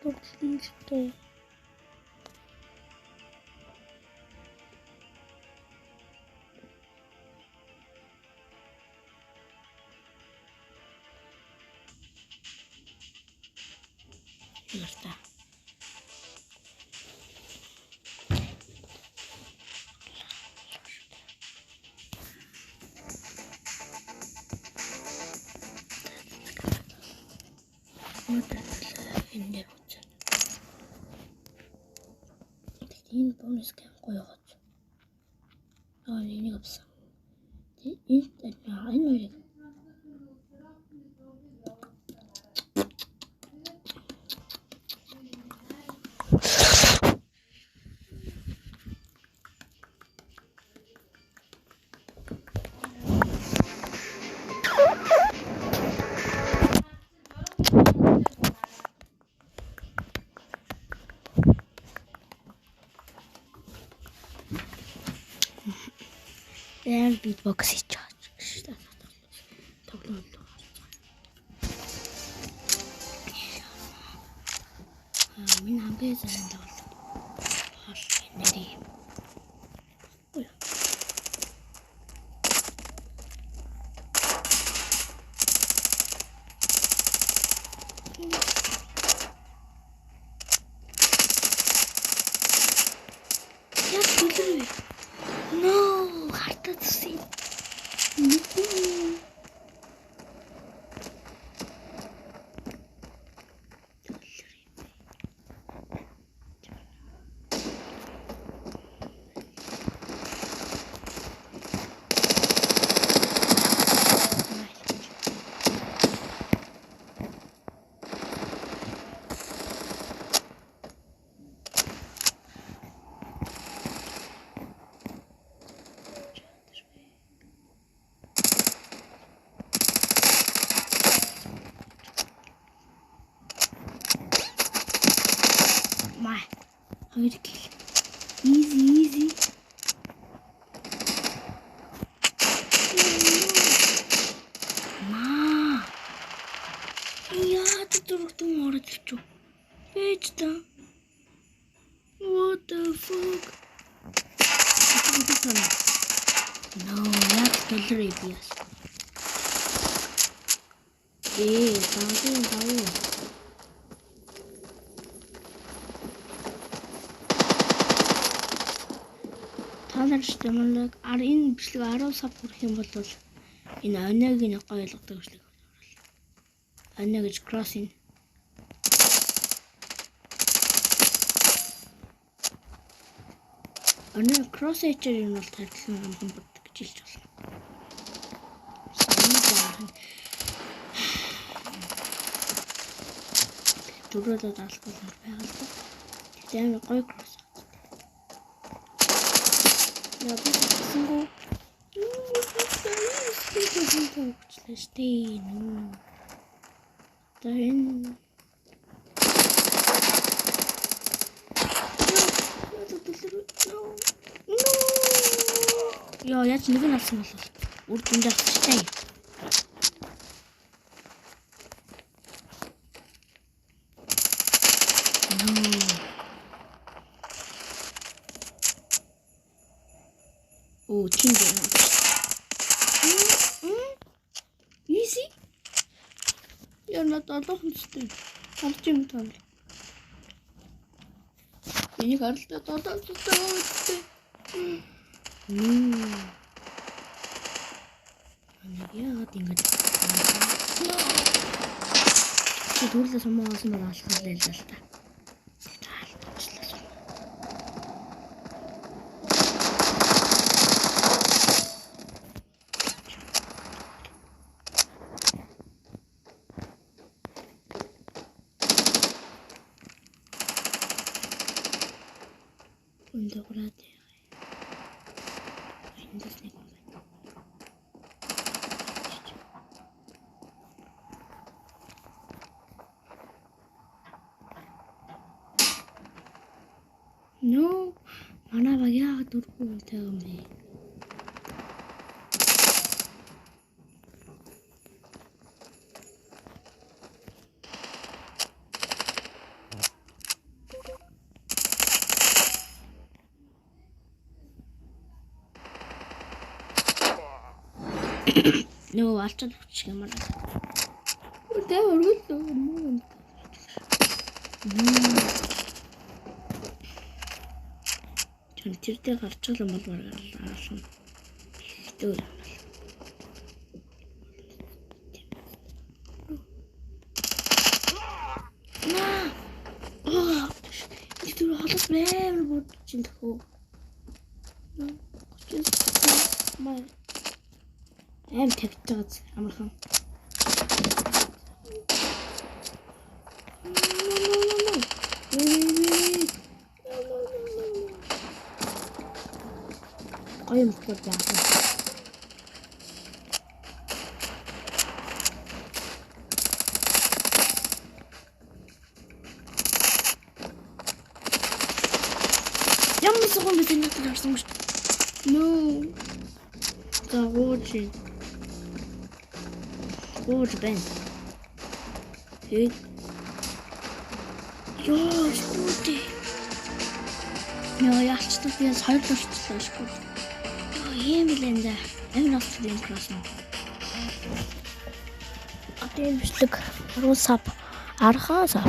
Тоглоно л доо. Ярта. Энэ дээр үзэн. Энэ бонус гэм гоё гоц. Аа энийг авсан. Энэ энэ хоёрыг Дээр beatbox хийж байгаа. Тоглоом. Аа миний хамгийн сайн тоглолт. Хоол нэрээ. Яг дэлгэр. No, хартаа зүсээ. Маа. Хоёр kill. Easy easy. Маа. Яа зүрхтэн ороод ирчих. Бэж та. What the fuck? No, яг доллар ABS. Ээ, таагүй таагүй. Та нар ч ямар энэ бичлэг 10 sub хүрэх юм бол энэ оноог нь гоё ойлгодог бичлэг. Оноо гэж crossing. Оноо cross edge-ээр юм бол тарилсан амхан боддог гэж хэлж болно. Дөрөвдөө даалгавар байгаа л да. Тэгтээ амар гоё cross. Я би тэгсэнгүү. Юу штэ. Нүү. За энэ Йоо, яаж нэг нь алсан бол үр дүнд авсан штэ. Оо, тийм дээ. Easy. Яа, надад олоохон зүтэй. Харж юм таа. Энийг харалтаа долоон зүтэй. Нэг яагаад ингэж чи төрлөө сумаа олсон бол алхах л л та. Энд гураад эндээс нэг юм байна. No, манай баг яагаад дөрвөн хүнтэй юм бэ? Нөгөө алчаад өгчих юм аа. Тэ өргөл муу юм. Чон тэр дээр гарч байгаа юм бол бараг алсан. Хэвтэй юм бол. Наа. Аа. Тэр холос амар будж ин тхөө. Маа. Аим тэгж байгаа амархан. Гоё юм бол яах вэ? Ямар суган би тэнд гарсан юм шүү. No. За гооч. Гооч байна. Тэгээд ёо, шгүүтэй. Яа, ялцдаг би хоёр дурчлаа шгүү. Ёо, ийм билэн да. Амар авсан юм кросс. Одоо энэ бичлэг 10 sub, 10 sub.